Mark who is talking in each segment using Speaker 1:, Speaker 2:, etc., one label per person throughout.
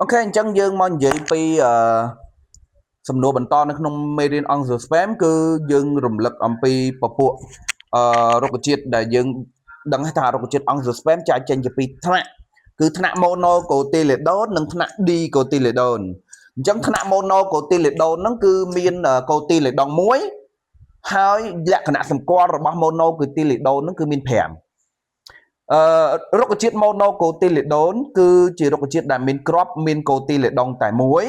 Speaker 1: OK អញ្ចឹងយើងមកនិយាយពីអឺសំណួរបន្តនៅក្នុងមេរៀន Angiosperm គឺយើងរំលឹកអំពីពពួកអឺរុក្ខជាតិដែលយើងដឹងថារុក្ខជាតិ Angiosperm ចែកចេញជាពីរថ្នាក់គឺថ្នាក់ Monocotyledon និងថ្នាក់ Dicotyledon។ អញ្ចឹងថ្នាក់ Monocotyledon ហ្នឹងគឺមាន Cotyledon មួយហើយលក្ខណៈសម្គាល់របស់ Monocotyledon ហ្នឹងគឺមាន5អឺរុក្ខជាតិ Monocotyledon គឺជារុក្ខជាតិដែលមានគ្រាប់មាន Cotyledon តែមួយ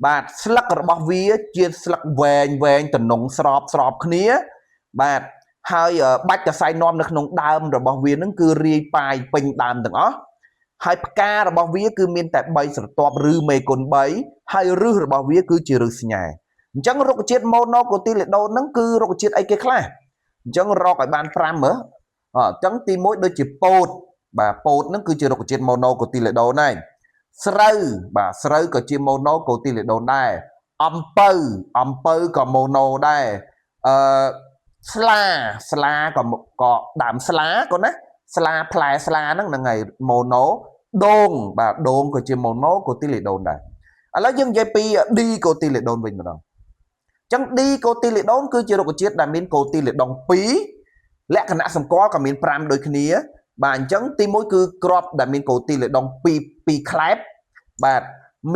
Speaker 1: បាទស្លឹករបស់វាជាស្លឹកវែងវែងតំណងស្របស្របគ្នាបាទហើយបាច់កសែងនាំនៅក្នុងដើមរបស់វានឹងគឺរាយប៉ាយពេញដើមទាំងអស់ហើយផ្ការបស់វាគឺមានតែ3ស្រទាប់ឬមេគុណ3ហើយឫសរបស់វាគឺជាឫសស្ញែអញ្ចឹងរុក្ខជាតិ Monocotyledon ហ្នឹងគឺរុក្ខជាតិអីគេខ្លះអញ្ចឹងរកឲ្យបាន5មើលអញ្ចឹងទី1ដូចជាពោតបាទពោតហ្នឹងគឺជារុក្ខជាតិ Monocotyledon ហើយស្រូវបាទស្រូវក៏ជា Monocotyledon ដែរអំពៅអំពៅក៏ mono ដែរអឺស្លាស្លាក៏ក៏ដើមស្លាក៏ណាស្លាផ្លែស្លាហ្នឹងហ្នឹងហើយ mono ដូងបាទដូងក៏ជា monocotyledon ដែរឥឡូវយើងនិយាយពី dicotyledon វិញម្ដងអញ្ចឹង dicotyledon គឺជារុក្ខជាតិដែលមាន cotyledon 2លក្ខណៈសម្គាល់ក៏មាន5ដូចគ្នាបាទអញ្ចឹងទី1គឺគ្រាប់ដែលមាន cotyledon 2 2ខ្លែបបាទ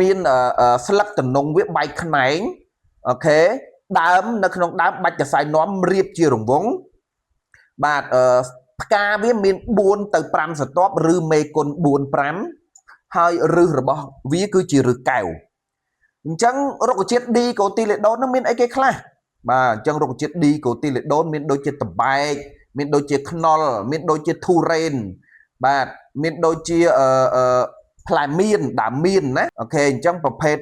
Speaker 1: មានស្លឹកតំណងវាបែកខ្នែង OK ដើមនៅក្នុងដើមបាច់កសែងនាំរៀបជារង្វង់បាទអឺផ្កាវាមាន4ទៅ5ស្រទាប់ឬមេគុណ4 5ហើយឫសរបស់វាគឺជាឫសកែវអញ្ចឹងរុក្ខជាតិ Dicotyledon នឹងមានអីគេខ្លះបាទអញ្ចឹងរុក្ខជាតិ Dicotyledon មានដូចជាតបែកមានដូចជាខ្នុលមានដូចជាធូរ៉េនបាទមានដូចជាអឺផ្លែមៀនដើមមៀនណា OK អញ្ចឹងប្រភេទ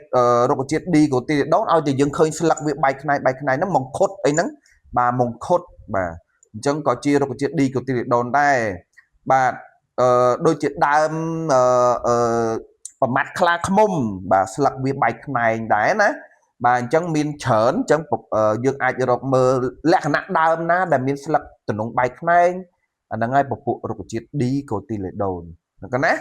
Speaker 1: រុក្ខជាតិ Dicotyledon ឲ្យតែយើងឃើញស្លឹកវាបែកខ្នែងបែកខ្នែងហ្នឹងមង្ឃុតអីហ្នឹងបាទមង្ឃុតបាទអញ្ចឹងក៏ជារុក្ខជាតិ Dicotyledon ដែរបាទអឺដូចជាដើមអឺអឺប្រមាត់ខ្លាឃ្មុំបាទស្លឹកវាបែកខ្នែងដែរណាបាទអញ្ចឹងមានច្រើនអញ្ចឹងយើងអាចរកមើលលក្ខណៈដើមណាដែលមានស្លឹកទំនងបែកខ្នែងអាហ្នឹងហើយពពួករុក្ខជាតិ Dicotyledon ហ្នឹងណា។